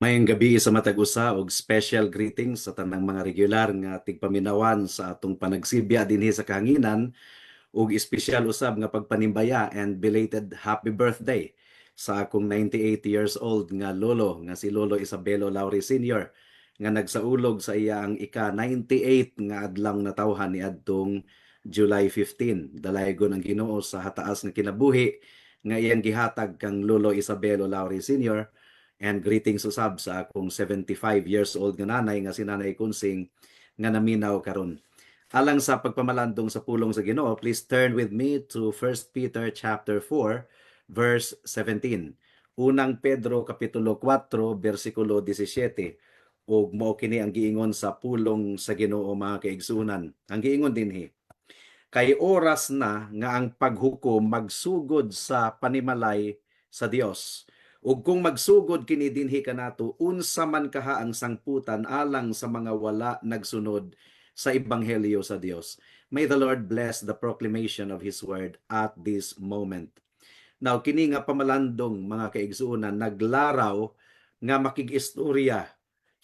Maayong gabii sa matag usa og special greetings sa tanang mga regular nga tigpaminawan sa atong panagsibya dinhi sa kahanginan ug espesyal usab nga pagpanimbaya and belated happy birthday sa akong 98 years old nga lolo nga si Lolo Isabelo Lauri Sr. nga nagsaulog sa iyang ika-98 nga adlawng natawhan niadtong July 15. Dalaygon ang Ginoo sa hataas nga kinabuhi nga iyang gihatag kang Lolo Isabelo Lauri Sr. And greetings usab sa akong 75 years old nga nanay nga si Nanay Kunsing nga naminaw karon. Alang sa pagpamalandong sa pulong sa Ginoo, please turn with me to 1 Peter chapter 4 verse 17. Unang Pedro kapitulo 4 bersikulo 17, ug mao kini ang giingon sa pulong sa Ginoo, mga kaigsuonan. Ang giingon dinhi: "Kay oras na nga ang paghukom magsugod sa panimalay sa Dios. Ug kung magsugod kini dinhi kanato, unsa man kaha ang sangputan alang sa mga wala nagsunod sa ebanghelyo sa Dios?" May the Lord bless the proclamation of His word at this moment. Now, kini nga pamalandong, mga kaigsuonan, naglaraw nga makig-istorya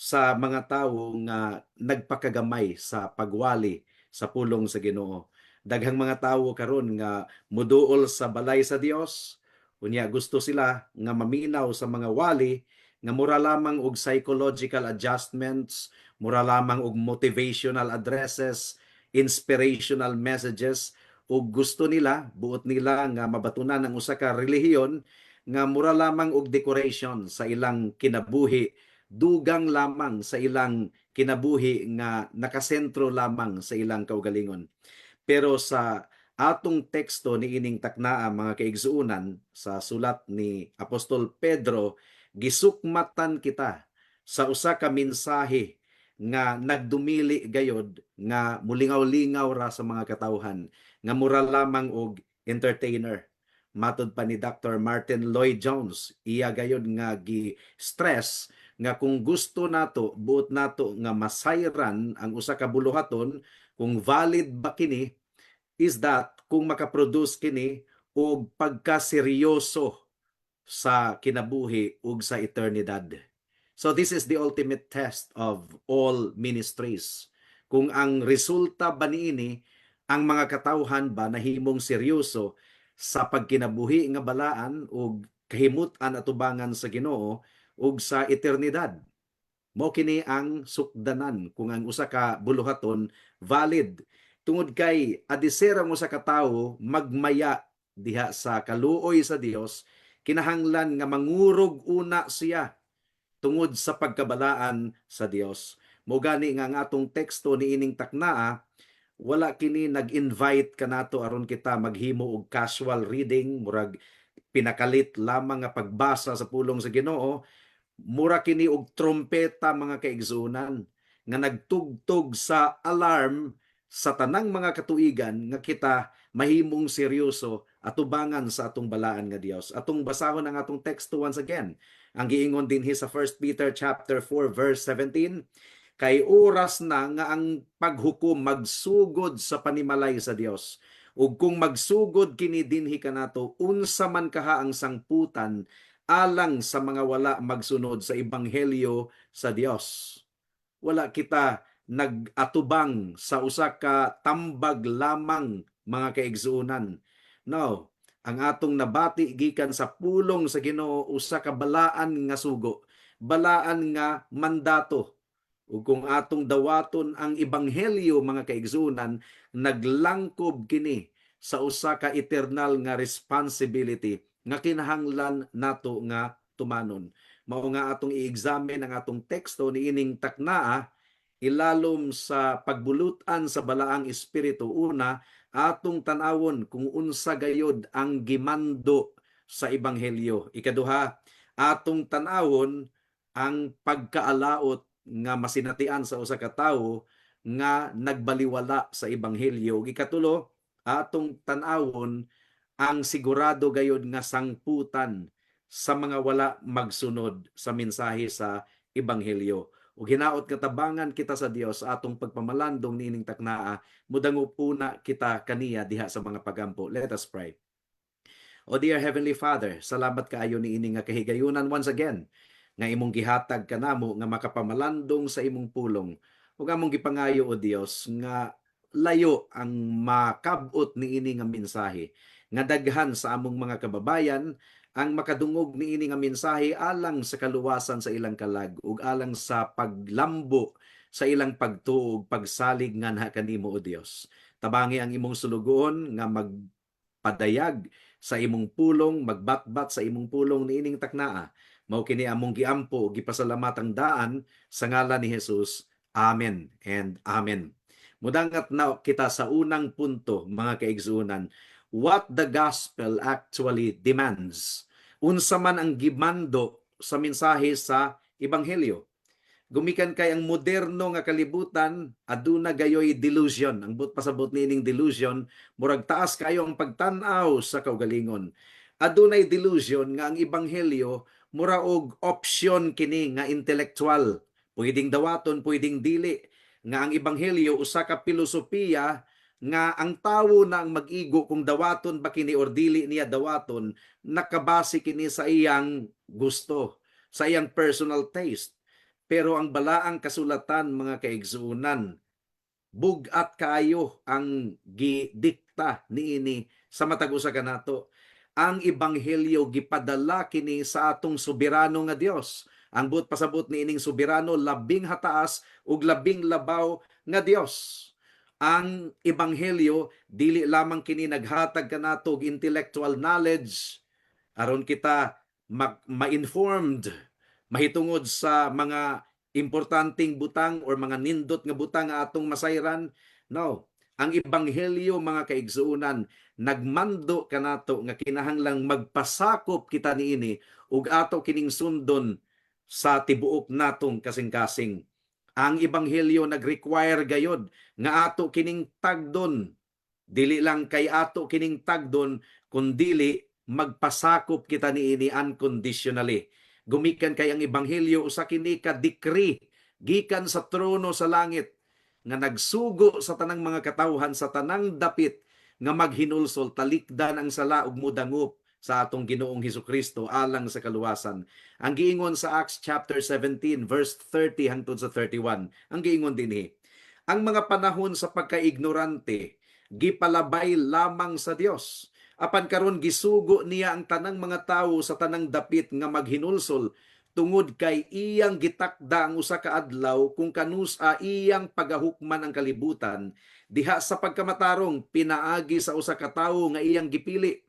sa mga tawo nga nagpakagamay sa pagwali sa pulong sa Ginoo. Daghang mga tawo karon nga muduol sa balay sa Dios, unya gusto sila nga maminaw sa mga wali nga mura lamang og psychological adjustments, mura lamang og motivational addresses, inspirational messages, ug gusto nila, buot nila nga mabatunan ang usa ka relihiyon nga mura lamang og decoration sa ilang kinabuhi, dugang lamang sa ilang kinabuhi nga nakasentro lamang sa ilang kaugalingon. Pero sa atong teksto niining taknaa, mga kaigsuonan, sa sulat ni Apostol Pedro, gisukmatan kita sa usa ka mensahe nga nagdumili gayod nga mulingaw-lingaw ra sa mga katawhan nga mura lamang og entertainer. Matod pa ni Dr. Martin Lloyd Jones, iya gayod nga gi-stress nga kung gusto nato, buot nato nga masayran ang usa ka buluhaton kung valid ba kini, is that kung makaproduce kini og pagkaseryoso sa kinabuhi ug sa eternidad. So this is the ultimate test of all ministries. Kung ang resulta ba niini, ang mga katawhan ba nahimong seryoso sa pagkinabuhi nga balaan ug kahimut-an atubangan sa Ginoo ug sa eternidad. Mao kini ang sukdanan kung ang usa ka buluhaton valid, tungod kay adiser ang usa ka tawo magmaya diha sa kaluoy sa Dios, kinahanglan nga mangurog una siya tungod sa pagkabalaan sa Dios. Mao gani nga ang atong teksto niining taknaa, wala kini nag-invite kanato aron kita maghimo og casual reading, murag pinakalit lamang nga pagbasa sa pulong sa Ginoo. Mura kini og trompeta, mga kaigsuonan, nga nagtugtog sa alarm sa tanang mga katuigan nga kita mahimong seryoso atubangan sa atong balaan nga Dios. Atong basahon ang atong teksto once again. Ang giingon dinhi sa 1 Peter chapter 4 verse 17: "Kay oras na nga ang paghukom magsugod sa panimalay sa Dios. Ug kung magsugod kini dinhi kanato, unsa man kaha ang sangputan alang sa mga wala magsunod sa ebanghelyo sa Dios?" Wala kita nag-atubang sa usa ka tambag lamang, mga kaigsuonan. No, ang atong nabati gikan sa pulong sa Ginoo, usa ka balaan nga sugo, balaan nga mandato. Ug kung atong dawaton ang ebanghelyo, mga kaigsuonan, naglangkob kini sa usa ka eternal nga responsibility nga kinahanglan nato nga tumanon. Mao nga atong i-examine ang atong teksto niining taknaa ilalom sa pagbulutan sa balaang espiritu. Una, atong tan-awon kung unsa gayod ang gimando sa ebanghelyo. Ikaduha, atong tan-awon ang pagkaalaot nga masinatian sa usa ka tawo nga nagbaliwala sa ebanghelyo. Ug ikatulo, atong tan-awon ang sigurado gayod nga sangputan sa mga wala magsunod sa mensahe sa ebanghelyo. Ug hinaot nga tabangan kita sa Dios sa atong pagpamalandong niining taknaa, mudangop una kita kaniya diha sa mga pagampo. Let us pray. O dear Heavenly Father, salamat kaayo niini nga kahigayunan once again nga imong gihatag kanamo nga makapamalandong sa imong pulong. Ug among gipangayo, o Dios, nga layo ang makab-ot niini nga mensahe, nga daghan sa among mga kababayan ang makadungog niini nga mensahe alang sa kaluwasan sa ilang kalag ug alang sa paglambo sa ilang pagtuo ug pagsalig nganha kanimo, O Dios. Tabangi ang imong sulugoon nga magpadayag sa imong pulong, magbatbat sa imong pulong niining taknaa. Mao kini among giampo ug gipasalamatang daan sa ngalan ni Jesus. Amen and amen. Mudangat na kita sa unang punto, mga kaigsuonan, what the gospel actually demands. Unsa man ang gimando sa mensahe sa ebanghelyo? Gumikan kay ang moderno nga kalibutan aduna gayoy delusion. Ang buot pasabot niining delusion, murag taas kayo ang pagtan-aw sa kaugalingon. Adunay delusion nga ang ebanghelyo mura og option kini nga intellectual. Pwedeng dawaton, pwedeng dili. Nga ang ebanghelyo usa ka pilosopiya nga ang tawo na ang mag-igo kung dawaton ba kini or dili niya dawaton, nakabase kini sa iyang gusto, sa iyang personal taste. Pero ang balaang kasulatan, mga kaigsuonan, bug-at kaayo ang gidikta niini sa matag usa kanato. Ang ebanghelyo gipadala kini sa atong soberano nga Dios. Ang buot pasabot niining soberano, labing hataas ug labing labaw nga Dios. Ang ebanghelyo dili lamang kini naghatag kanato og intellectual knowledge aron kita ma-informed mahitungod sa mga importanteng butang or mga nindot nga butang nga atong masayran. No. Ang ebanghelyo, mga kaigsuonan, nagmando kanato nga kinahanglang magpasakop kita niini ug ato kining sundon sa tibuok natong kasing-kasing. Ang ebanghelyo nag-require gayod nga ato kining tagdon. Dili lang kay ato kining tagdon, kundili magpasakop kita niini unconditionally. Gumikan kay ang ebanghelyo usa kini ka decree gikan sa trono sa langit nga nagsugo sa tanang mga katawhan sa tanang dapit nga maghinulsol, talikdan ang sala ug mudangop sa atong Ginoong Hesukristo alang sa kaluwasan. Ang giingon sa Acts chapter 17 verse 30 hangtod sa 31, ang giingon dinhi, "Ang mga panahon sa pagkaignorante gipalabay lamang sa Dios. Apan karon gisugo niya ang tanang mga tawo sa tanang dapit nga maghinulsol, tungod kay iyang gitakda ang usa ka adlaw kung kanus-a iyang pagahukman ang kalibutan diha sa pagkamatarong pinaagi sa usa ka tawo nga iyang gipili.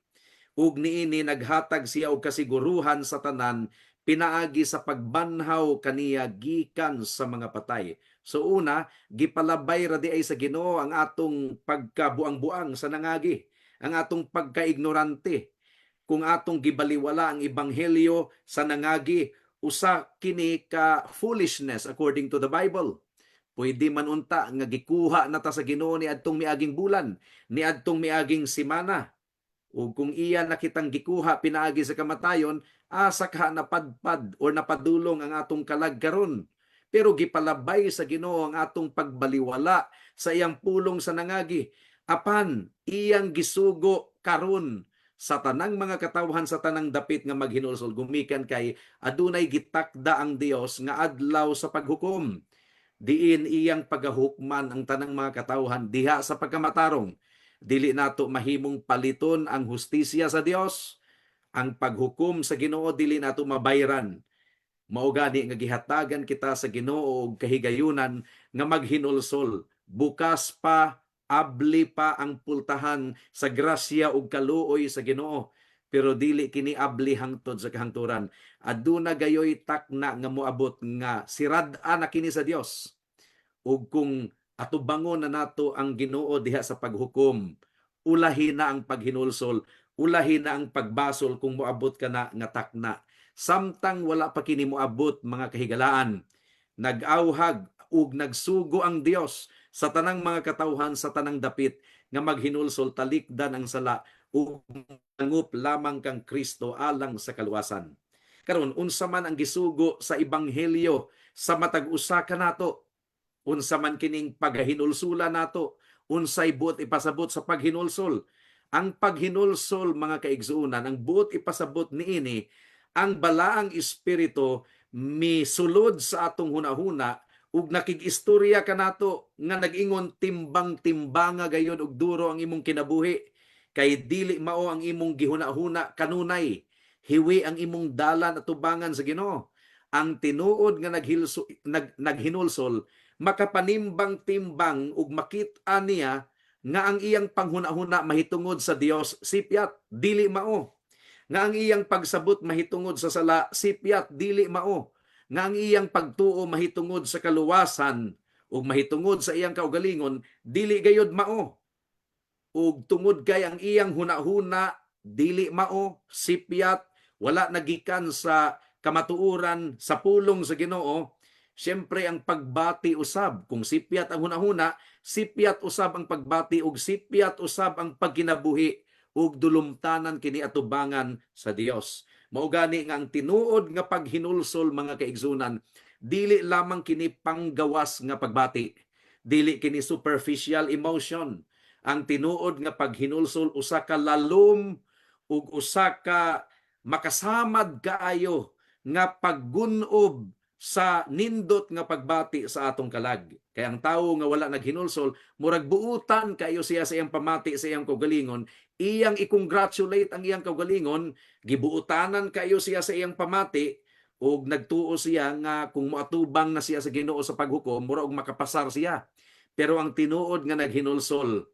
Ug niini naghatag siya og kasiguruhan sa tanan pinaagi sa pagbanhaw kaniya gikan sa mga patay." So una, gipalabay ra diay sa Ginoo ang atong pagkabuang-buang sa nangagi, ang atong pagkaignorante. Kung atong gibaliwala ang ebanghelyo sa nangagi, usa kini ka foolishness according to the Bible. Pwede man unta nga gikuha na ta sa Ginoo ni adtong miaging bulan, ni adtong miaging semana. Ug kung iya na kitang gikuha pinaagi sa kamatayon, asa ka napadpad or napadulong ang atong kalag karon? Pero gipalabay sa Ginoo ang atong pagbaliwala sa iyang pulong sa nangagi. Apan iyang gisugo karon sa tanang mga katawhan sa tanang dapit nga maghinulsol, gumikan kay adunay gitakda ang Dios nga adlaw sa paghukom diin iyang pagahukman ang tanang mga katawhan diha sa pagkamatarong. Dili nato mahimong paliton ang hustisya sa Dios. Ang paghukom sa Ginoo dili nato mabayran. Mao gani nga gihatagan kita sa Ginoo og kahigayunan nga maghinulsol. Bukas pa, abli pa ang pultahan sa grasya ug kaluoy sa Ginoo. Pero dili kini abli hangtod sa kahangturan. Aduna gayoy takna nga moabot nga sirad-an na kini sa Dios. Ug kung atubangon na nato ang Ginoo diha sa paghukom, ulahi na ang paghinulsol, ulahi na ang pagbasol kung moabot ka na nga takna. Samtang wala pa kini moabot, mga kahigalaan, nag-awhag ug nagsugo ang Dios sa tanang mga katawhan sa tanang dapit nga maghinulsol, talikdan ang sala ug mangup lamang kang Kristo alang sa kaluwasan. Karon, unsa man ang gisugo sa ebanghelyo sa matag usa kanato? Unsa man kining paghinulsula nato? Unsay buot ipasabot sa paghinulsol? Ang paghinulsol, mga kaigsuonan, ang buot ipasabot niini, ang balaang espiritu misulod sa atong hunahuna ug nakig-istorya kanato nga nag-ingon, "Timbang-timbanga gayud og duro ang imong kinabuhi kay dili mao ang imong gihuna-huna kanunay, hiwi ang imong dalan atubangan sa Ginoo." Ang tinuod nga naghinulsol makapanimbang-timbang ug makit-a niya nga ang iyang panghuna-huna mahitungod sa Dios sipyat, dili mao, nga ang iyang pagsabot mahitungod sa sala sipyat, dili mao, nga ang iyang pagtuo mahitungod sa kaluwasan ug mahitungod sa iyang kaugalingon dili gayud mao. Ug tungod kay ang iyang hunahuna dili mao, sipyat, wala nagikan sa kamatuoran sa pulong sa Ginoo, siyempre ang pagbati usab, kung sipyat ang hunahuna, sipyat usab ang pagbati ug sipyat usab ang pagkinabuhi ug dulumtanan kini atubangan sa Dios. Mao gani nga ang tinuod nga paghinulsol, mga kaigsunan, dili lamang kini panggawas nga pagbati, dili kini superficial emotion. Ang tinuod nga paghinulsol usa ka lalom ug usa ka makasamad kaayo nga paggunob sa nindot nga pagbati sa atong kalag. Kay ang tawo nga wala naghinulsol, murag buutan kayo siya sa iyang pamati sa iyang kaugalingon, iyang i-congratulate ang iyang kaugalingon, gibuutanan kayo siya sa iyang pamati, ug nagtuo siya nga kung moatubang na siya sa Ginoo sa paghukom, mura og makapasar siya. Pero ang tinuod nga naghinulsol,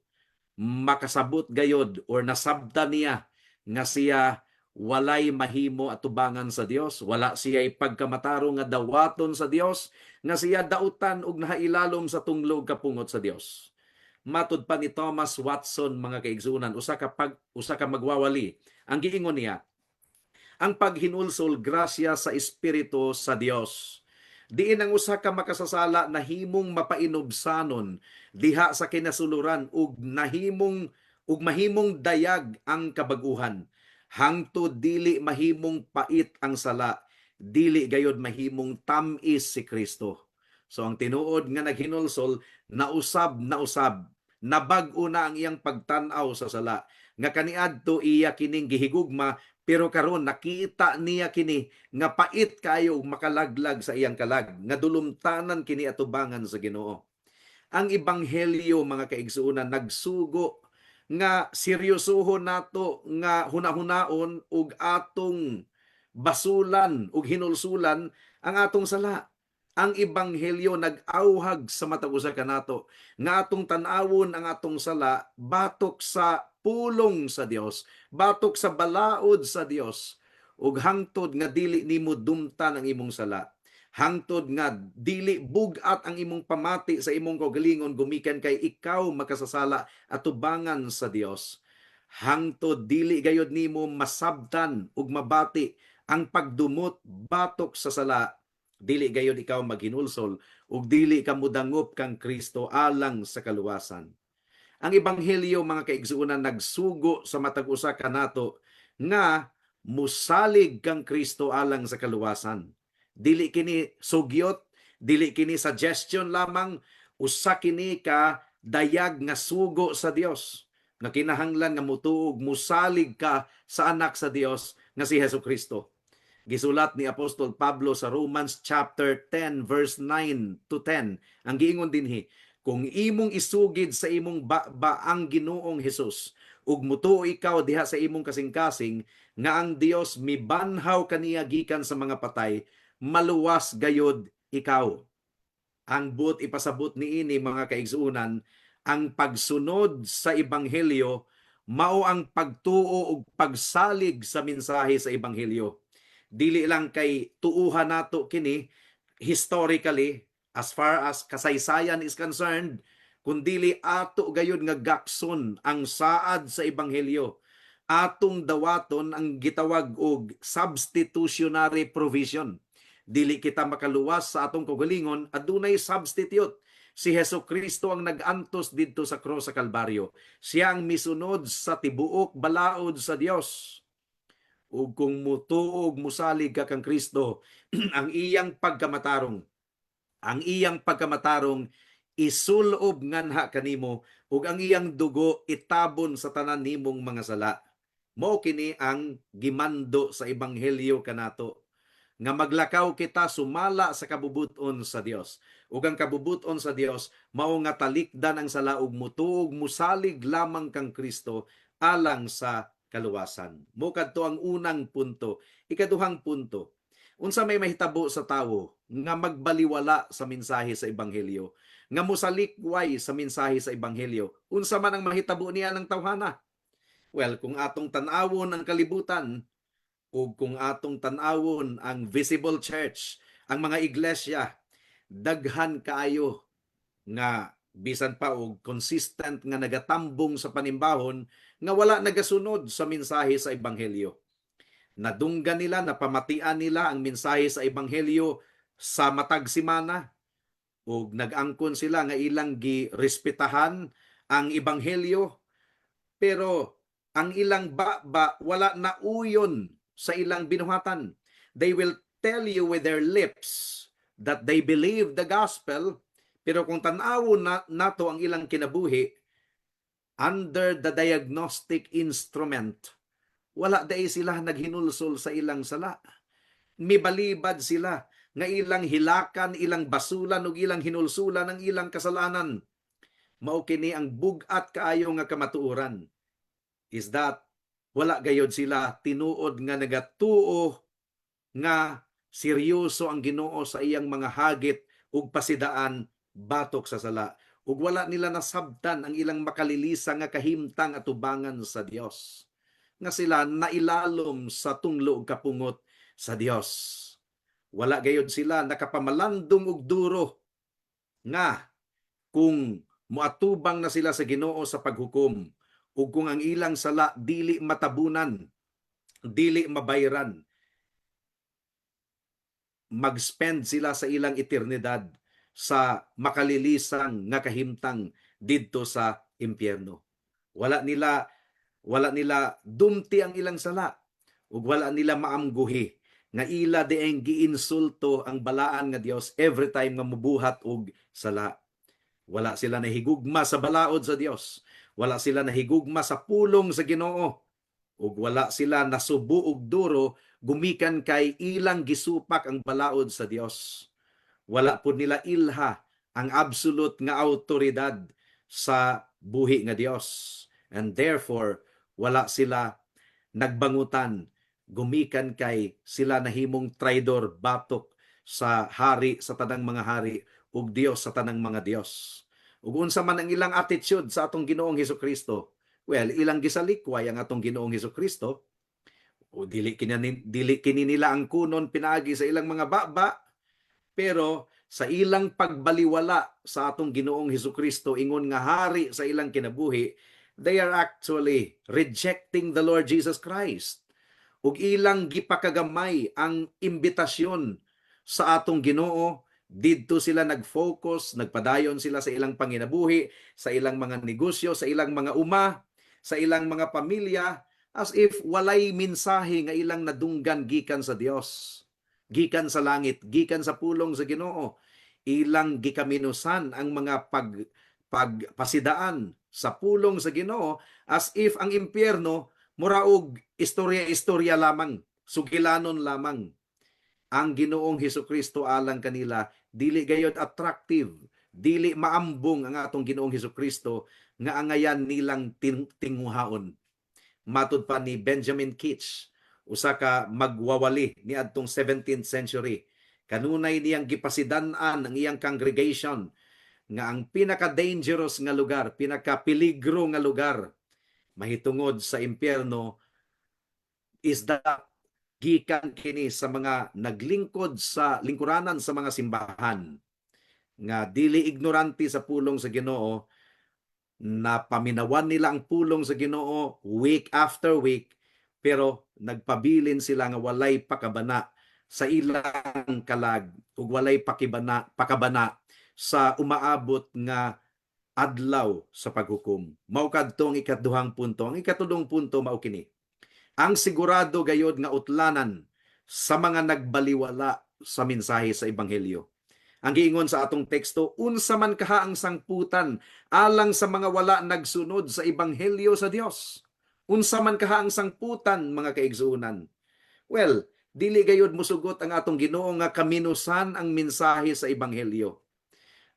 makasabot gayod or nasabta niya nga siya walay mahimo atubangan sa Dios, wala siya pagkamatarong nga dawaton sa Dios, nga siya dautan ug nahailalom sa tunglog kapungot sa Dios. Matud pa ni Thomas Watson, mga kaigsunan, usa ka magwawali, ang giingon niya, ang paghinulsol grasya sa espiritu sa Dios. Diin ang usa ka makasasala nahimong mapainubsanon diha sa kinasuluran ug nahimong ug mahimong dayag ang kabag-uhan. Hangtod dili mahimong pait ang sala, dili gayod mahimong tam-is si Kristo. So ang tinuod nga naghinulsol, nausab nausab, nabag-o na ang iyang pagtan-aw sa sala. Nga kaniadto iya kining gihigugma, pero karon nakita niya kini nga pait kayo ug makalaglag sa iyang kalag, nga dulumtanan kini atubangan sa Ginoo. Ang ebanghelyo, mga kaigsuonan, nagsugo nga seryosohon nato nga hunahunaon ug atong basulan ug hinulsulan ang atong sala. Ang ebanghelyo nag-awhag sa matag usa kanato nga atong tan-awon ang atong sala batok sa pulong sa Dios, batok sa balaod sa Dios, ug hangtod nga dili nimo dumtan ang imong sala, hangtod nga dili bug-at ang imong pamati sa imong kaugalingon gumikan kay ikaw makasasala atubangan sa Dios, hangtod dili gayod nimo masabtan ug mabati ang pagdumot batok sa sala, dili gayod ikaw maghinulsol ug dili ka mudangop kang Kristo alang sa kaluwasan. Ang ebanghelyo, mga kaigsuonan, nagsugo sa matag usa kanato nga musalig kang Kristo alang sa kaluwasan. Dili kini sugyot, dili kini suggestion lamang, usa kini ka dayag nga sugo sa Dios nga kinahanglan nga mutuog, musalig ka sa anak sa Dios nga si Hesus Kristo. Gisulat ni Apostol Pablo sa Romans chapter 10 verse 9 to 10. Ang giingon dinhi, "Kung imong isugid sa imong baba ang Ginoong Hesus ug mutuo ikaw diha sa imong kasing-kasing nga ang Dios mibanhaw kaniya gikan sa mga patay, maluwas gayod ikaw." Ang buot ipasabot niini, mga kaigsuonan, ang pagsunod sa ebanghelyo mao ang pagtuo ug pagsalig sa mensahe sa ebanghelyo. Dili lang kay tuuhan nato kini historically, as far as kasaysayan is concerned, kundili ato gayud nga gakson ang saad sa ebanghelyo. Atong dawaton ang gitawag og substitutionary provision. Dili kita makaluwas sa atong kaugalingon, adunay substitute. Si Hesus Kristo ang nag-antos didto sa krus sa Kalbaryo. Siya ang misunod sa tibuok balaod sa Dios. Ug kung mutuo ug musalig ka kang Kristo, ang iyang pagkamatarong isulob nganha kanimo ug ang iyang dugo itabon sa tanan nimong mga sala. Mao kini ang gimando sa ebanghelyo kanato. nga maglakaw kita sumala sa kabubuton sa Dios. Ug ang kabubuton sa Dios mao nga talikdan ang sala ug mutuo ug musalig lamang kang Kristo alang sa kaluwasan. Mao kadto ang unang punto. Ikaduhang punto, unsa may mahitabo sa tawo nga magbaliwala sa mensahe sa ebanghelyo, nga mosalikway sa mensahe sa ebanghelyo? Unsa man ang mahitabo niya ng tawhana? Well, kung atong tan-awon ang kalibutan ug kung atong tan-awon ang visible church, ang mga iglesia, daghan kaayo nga bisan pa og consistent nga nagatambong sa panimbahon nga wala nagasunod sa mensahe sa ebanghelyo. Nadunggan nila, napamatian nila ang mensahe sa ebanghelyo sa matag semana ug nag-angkon sila nga ilang girespetahan ang ebanghelyo, pero ang ilang baba wala nauyon sa ilang binuhatan. They will tell you with their lips that they believe the gospel, pero kung tan-awon na nato ang ilang kinabuhi under the diagnostic instrument, wala diay sila naghinulsol sa ilang sala. Mibalibad sila nga ilang hilakan, ilang basulan ug ilang hinulsulan ang ilang kasalanan. Mao kini ang bug-at kaayo nga kamatuoran, is that wala gayod sila tinuod nga nagatuo nga seryoso ang Ginoo sa iyang mga hagit ug pasidaan batok sa sala, ug wala nila nasabtan ang ilang makalilisa nga kahimtang atubangan sa Dios, nga sila nailalom sa tunglo ug kapungot sa Dios. Wala gayod sila nakapamalandong og duro nga kung moatubang na sila sa Ginoo sa paghukom ug kung ang ilang sala dili matabunan, dili mabayran, mag-spend sila sa ilang eternidad sa makalilisang nga kahimtang didto sa impyerno. Wala nila dumti ang ilang sala ug wala nila maamguhi nga ila diayng giinsulto ang balaan nga Dios every time nga mubuhat og sala. Wala sila nahigugma sa balaod sa Dios. Wala sila nahigugma sa pulong sa Ginoo. Ug wala sila nasubo og duro gumikan kay ilang gisupak ang balaod sa Dios. Wala pud nila ilha ang absolute nga autoridad sa buhi nga Dios. And therefore, wala sila nagbangutan gumikan kay sila nahimong traidor batok sa hari sa tanang mga hari ug Dios sa tanang mga Dios. Ug unsa man ang ilang attitude sa atong Ginoong Hesus Kristo? Well, ilang gisalikway ang atong Ginoong Hesus Kristo. O dili kini nila ang kunon pinaagi sa ilang mga baba, pero sa ilang pagbaliwala sa atong Ginoong Hesus Kristo ingon nga hari sa ilang kinabuhi, they are actually rejecting the Lord Jesus Christ. Ug ilang gipakagamay ang imbitasyon sa atong Ginoo. Didto sila nag-focus, nagpadayon sila sa ilang panginabuhi, sa ilang mga negosyo, sa ilang mga uma, sa ilang mga pamilya, as if walay mensahe nga ilang nadunggan gikan sa Dios, gikan sa langit, gikan sa pulong sa Ginoo. Ilang gikaminusan ang mga pagpasidaan sa pulong sa Ginoo as if ang impyerno mura og istorya-istorya lamang, sugilanon lamang. Ang Ginoong Hesus Kristo alang kanila dili gayod attractive, dili maambong ang atong Ginoong Hesus Kristo nga angayan nilang tinguhaon. Matud pa ni Benjamin Keach, usa ka magwawali niadtong 17th century, kanunay niyang gipasidan-an ang iyang congregation nga ang pinaka-dangerous nga lugar, pinaka-peligro nga lugar mahitungod sa impyerno is that gikan kini sa mga naglingkod sa lingkuranan sa mga simbahan nga dili ignorante sa pulong sa Ginoo, na paminawan nila ang pulong sa Ginoo week after week, pero nagpabilin sila nga walay pakabana sa ilang kalag ug walay pakibana pakabana sa umaabot nga adlaw sa paghukom. Mao kadto ang ikaduhang punto. Ang ikatulong punto mao kini: ang sigurado gayod nga utlanan sa mga nagbaliwala sa mensahe sa ebanghelyo. Ang giingon sa atong teksto, unsa man kaha ang sangputan alang sa mga wala nagsunod sa ebanghelyo sa Dios? Unsa man kaha ang sangputan, mga kaigsuonan? Well, Dili gayud musugot ang atong Ginoo nga kaminusan ang mensahe sa ebanghelyo.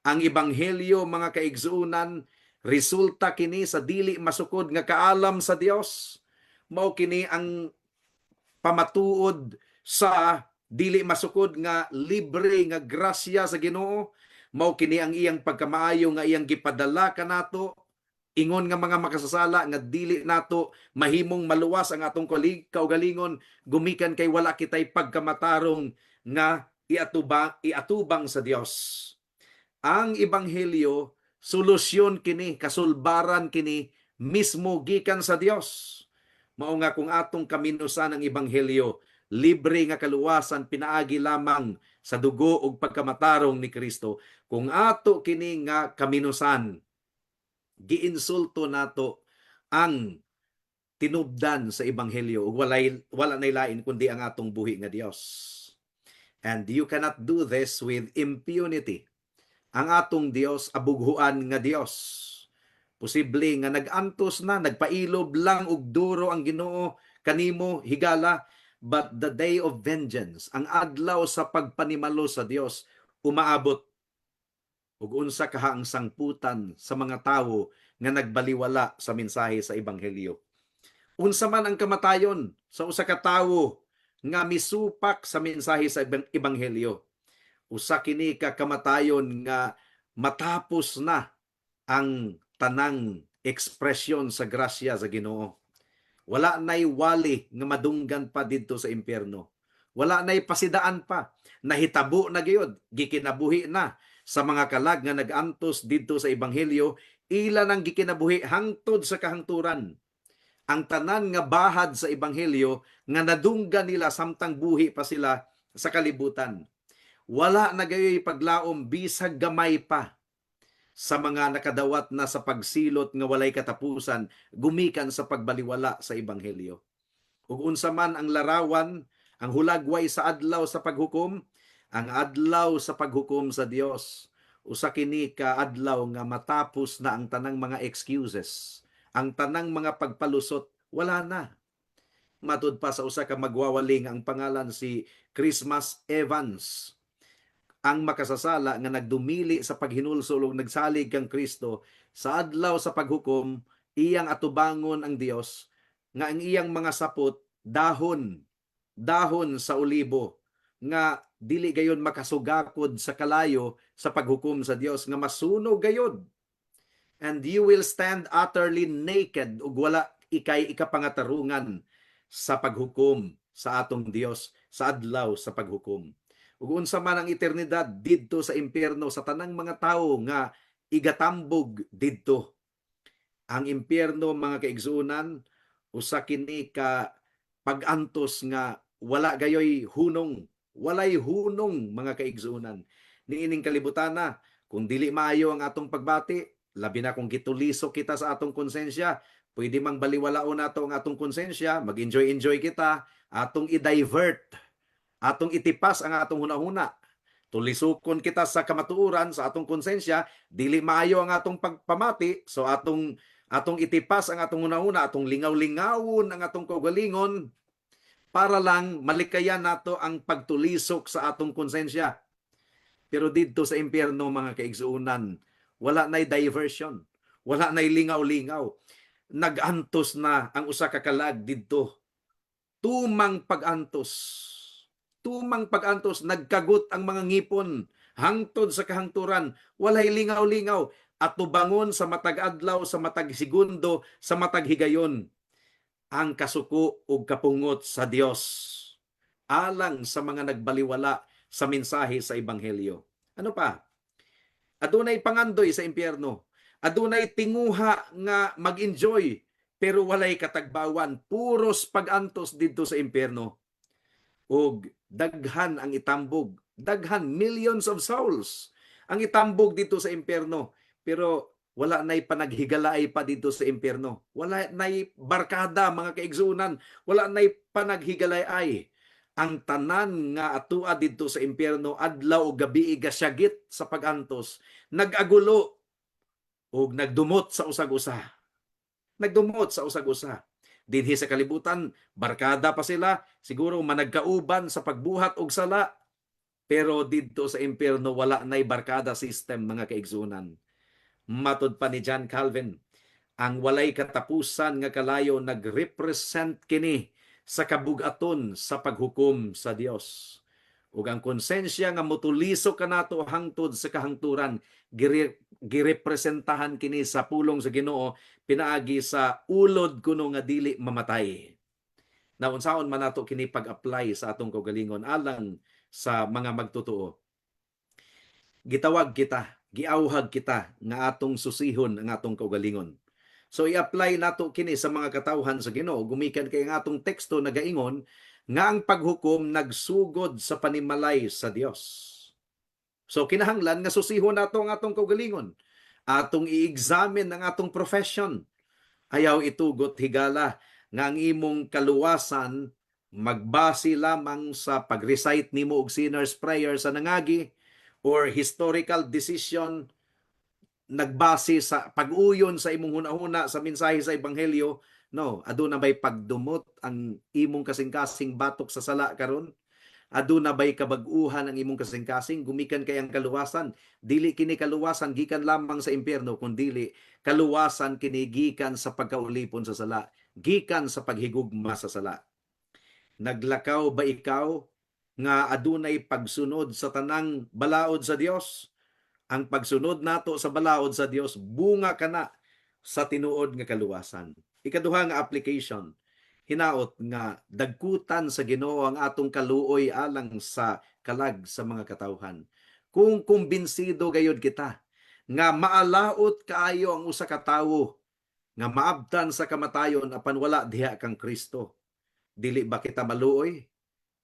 Ang ebanghelyo, mga kaigsuonan, resulta kini sa dili masukod nga kaalam sa Dios. Mao kini ang pamatuod sa dili masukod nga libre nga grasya sa Ginoo. Mao kini ang iyang pagkamaayo nga iyang gipadala kanato ingon nga mga makasasala nga dili nato mahimong maluwas ang atong kaugalingon gumikan kay wala kitay pagkamatarong nga iatubang sa Dios. Ang ebanghelyo, solusyon kini, kasulbaran kini mismo gikan sa Dios. Mao nga kung atong kaminusan ang ebanghelyo, libre nga kaluwasan pinaagi lamang sa dugo ug pagkamatarong ni Kristo, kung ato kini nga kaminusan, giinsulto nato ang tinubdan sa ebanghelyo ug wala nay lain kundi ang atong buhi nga Dios. And you cannot do this with impunity. Ang atong Dios, abughuan nga Dios. Posible nga nag-antos na, nagpailob lang og duro ang Ginoo kanimo, higala, but the day of vengeance, ang adlaw sa pagpanimalo sa Dios, umaabot. Ug unsa kaha ang sangputan sa mga tawo nga nagbaliwala sa mensahe sa ebanghelyo? Unsa man ang kamatayon sa usa ka tawo nga misupak sa mensahe sa ebanghelyo? Usa kini ka kamatayon nga matapos na ang tanang ekspresyon sa grasya sa Ginoo. Wala nay wali nga madunggan pa didto sa impyerno. Wala nay pasidaan pa. Nahitabo na gyud, gikinabuhi na sa mga kalag nga nag-antos didto sa ebanghelyo, ila nang gikinabuhi hangtod sa kahangturan. Ang tanan nga bahad sa ebanghelyo nga nadunggan nila samtang buhi pa sila sa kalibutan. Wala na gayoy paglaom bisag gamay pa sa mga nakadawat na sa pagsilot nga walay katapusan gumikan sa pagbaliwala sa ebanghelyo. Ug unsa man ang larawan, ang hulagway sa adlaw sa paghukom? Ang adlaw sa paghukom sa Dios, usa kini ka adlaw nga matapos na ang tanang mga excuses, ang tanang mga pagpalusot, wala na. Matud pa sa usa ka magwawali nga ang pangalan si Christmas Evans, ang makasasala nga nagdumili sa paghinulsol ug nagsalig kang Kristo, sa adlaw sa paghukom, iyang atubangon ang Dios nga ang iyang mga sapot dahon dahon sa olibo nga dili gayon makasugakod sa kalayo sa paghukom sa Dios nga masunog gayod. And you will stand utterly naked ug wala ikay ikapangatarungan sa paghukom sa atong Dios sa adlaw sa paghukom. Ug unsa man ang eternidad didto sa impyerno sa tanang mga tawo nga igatambog didto? Ang impyerno, mga kaigsuonan, usa kini ka pag-antos nga wala gayoy hunong, walay hunong, mga kaigsuonan. Niining kalibutana, kung dili maayo ang atong pagbati, labi na kung gitulisok kita sa atong konsensya, pwede mang baliwalaon nato ang atong konsensya, mag-enjoy-enjoy kita, atong i-divert, atong itipas ang atong hunahuna. Tulisukon kita sa kamatuoran sa atong konsensya, dili maayo ang atong pagpamati, so atong itipas ang atong hunahuna, atong lingaw-lingawon ang atong kaugalingon para lang malikayan nato ang pagtulisok sa atong konsensya. Pero didto sa impyerno, mga kaigsuonan, wala nay diversion, wala nay lingaw-lingaw. Nag-antos na ang usa ka kalag didto. Tumang pag-antos. Tumang pag-antos, nagkagot ang mga ngipon hangtod sa kahangturan, walay lingaw-lingaw, atubangon sa matag adlaw, sa matag segundo, sa matag higayon ang kasuko ug kapungot sa Dios alang sa mga nagbaliwala sa mensahe sa ebanghelyo. Ano pa? Adunay pangandoy sa impyerno. Adunay tinguha nga mag-enjoy pero walay katagbawan, puros pag-antos didto sa impyerno. Ug daghan ang itambog, daghan, millions of souls ang itambog dito sa impyerno, pero wala nay panaghigalaay pa dito sa impyerno. Wala nay barkada, mga kaigsuonan, wala nay panaghigalaay. Ang tanan nga atua didto sa impyerno, adlaw ug gabi gasyagit sa pag-antos, nag-agulo ug nagdumot sa usag-usa. Nagdumot sa usag-usa. Dinhi sa kalibutan, barkada pa sila, siguro managkauban sa pagbuhat og sala. Pero didto sa impyerno, wala nay barkada system, mga kaigsunan. Matod pa ni John Calvin, ang walay katapusan nga kalayo nagrepresent kini sa kabugaton sa paghukom sa Dios. Ug ang konsensya nga motuliso kanato hangtod sa kahangturan, girepresentahan kini sa pulong sa Ginoo pinaagi sa ulod kuno nga dili mamatay. Na unsaon man nato kini pag-apply sa atong kaugalingon alang sa mga magtotoo? Gitawag kita, giawhag kita nga atong susihon ang atong kaugalingon. So i-apply nato kini sa mga katawhan sa Ginoo gumikan kay ang atong teksto nagaingon nga ang paghukom nagsugod sa panimalay sa Dios. So kinahanglan nga susihon nato ang atong kaugalingon. Atong i-examine ang atong profession. Ayaw itugot, higala, nga ang imong kaluwasan magbase lamang sa pag-recite nimo og sinner's prayer sa nangagi or historical decision nagbase sa pag-uyon sa imong hunahuna sa mensahe sa ebanghelyo. No, aduna bay pagdumot ang imong kasing-kasing batok sa sala karon? Aduna bay kabag-uhan ang imong kasing-kasing gumikan kay ang kaluwasan dili kini kaluwasan gikan lamang sa impyerno, kundili kaluwasan kini gikan sa pagkaulipon sa sala, gikan sa paghigugma sa sala. Naglakaw ba ikaw nga adunay pagsunod sa tanang balaod sa Dios? Ang pagsunod nato sa balaod sa Dios, bunga kana sa tinuod nga kaluwasan. Ikaduha nga application, hinaot nga dagkutan sa Ginoo ang atong kaluoy alang sa kalag sa mga katawhan. Kung kumbinsido gayud kita nga maalaot kaayo ang usa ka tawo nga maabtan sa kamatayon apan wala diha kang Kristo, dili ba kita maluoy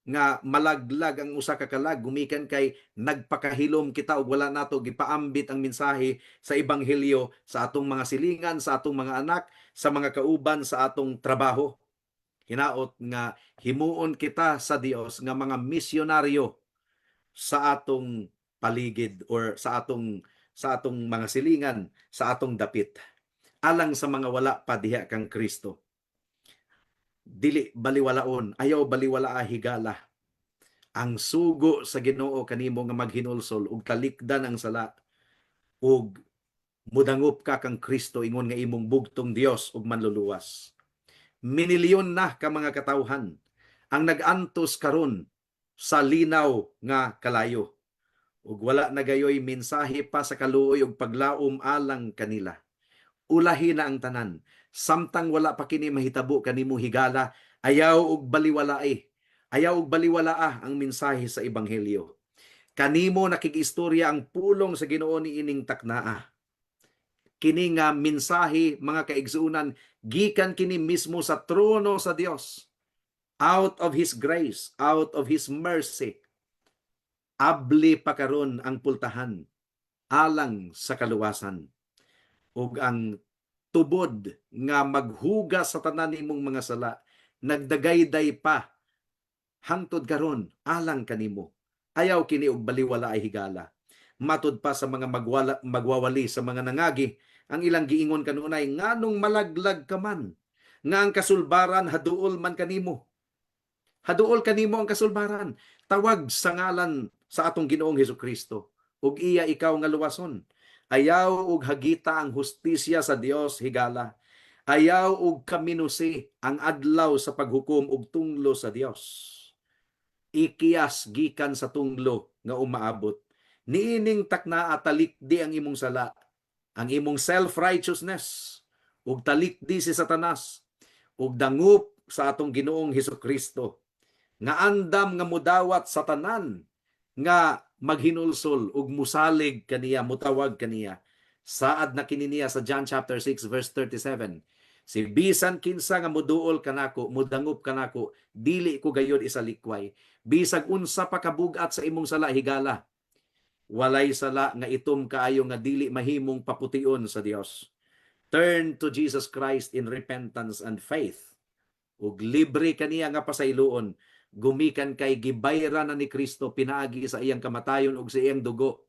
nga malaglag ang usa ka kalag gumikan kay nagpakahilom kita ug wala nato gipaambit ang mensahe sa ebanghelyo sa atong mga silingan, sa atong mga anak, sa mga kauban sa atong trabaho? Hinaot nga himuon kita sa Dios nga mga misyonaryo sa atong paligid or sa atong mga silingan, sa atong dapit, alang sa mga wala pa diha kang Kristo. Dili baliwalaon, ayaw baliwalaa, higala, ang sugo sa Ginoo kanimo nga maghinulsol ug talikdan ang sala ug mudangop ka kang Kristo ingon nga imong bugtong Dios ug manluluwas. Minilyon na ka mga katawhan ang nag-antos karon sa linaw nga kalayo ug wala na gayoy mensahe pa sa kaluoy ug paglaom alang kanila. Ulahi na ang tanan samtang wala pa kini mahitabo kanimo, higala. Ayaw og baliwalae, ayaw og baliwalaa ang mensahe sa ebanghelyo. Kanimo nakigistorya ang pulong sa Ginoo niining taknaa. Kini nga mensahe, mga kaigsuonan, gikan kini mismo sa trono sa Dios. Out of His grace, out of His mercy, abli pa karon ang pultahan alang sa kaluwasan ug ang tubod nga maghugas sa tanan nimong mga sala nagdagayday pa hangtod karon alang kanimo. Ayaw kini og baliwala ay, higala. Matud pa sa mga magwawali sa mga nangagi, ang ilang giingon kanunay, nganong malaglag ka man nga ang kasulbaran haduol man kanimo? Haduol kanimo ang kasulbaran. Tawag sa ngalan sa atong Ginoong Hesukristo ug iya ikaw nga luwason. Ayaw og hagita ang hustisya sa Dios, higala. Ayaw og kaminusi ang adlaw sa paghukom ug tunglo sa Dios. Ikiyas gikan sa tunglo nga umaabot. Niining taknaa, talikdi ang imong sala, ang imong self-righteousness, ug talikdi si Satanas ug dangup sa atong Ginoong Hesukristo nga andam nga mudawat sa tanan nga maghinulsol ug musalig kaniya, mutawag kaniya. Saad na kini niya sa John chapter 6 verse 37: "Si bisan kinsa nga muduol kanako, mudangup kanako, dili ko gayod isalikway." Bisag unsa pa kabugat sa imong sala, higala, walay sala nga itom kaayo nga dili mahimong papution sa Dios. Turn to Jesus Christ in repentance and faith ug libre kaniya nga pasayloon gumikan kay gibayran na ni Kristo pinaagi sa iyang kamatayon ug sa iyang dugo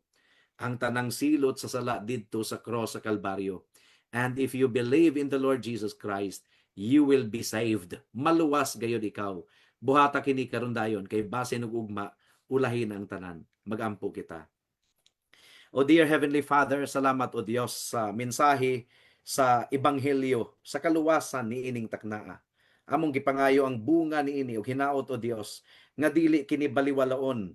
ang tanang silot sa sala didto sa cross sa Kalbaryo. And if you believe in the Lord Jesus Christ, you will be saved. Maluwas gayud ikaw. Buhata kini karon dayon kay basin og ugma, ulahin ang tanan. Magampo kita. O dear Heavenly Father, salamat, O Dios, sa mensahe sa ebanghelyo, sa kaluwasan niining taknaa. Among gipangayo ang bunga niini ug hinaot, O Dios, nga dili kini baliwalaon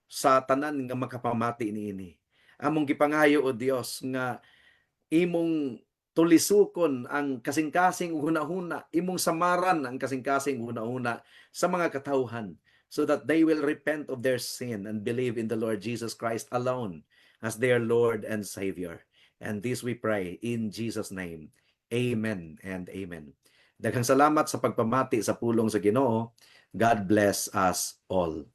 sa tanan nga makapamati niini. Among gipangayo, O Dios, nga imong tulisukon ang kasing-kasing ug hunahuna, imong samaran ang kasing-kasing hunahuna sa mga katawhan so that they will repent of their sin and believe in the Lord Jesus Christ alone as their Lord and Savior. And this we pray in Jesus' name. Amen and amen. Daghang salamat sa pagpamati sa pulong sa Ginoo. God bless us all.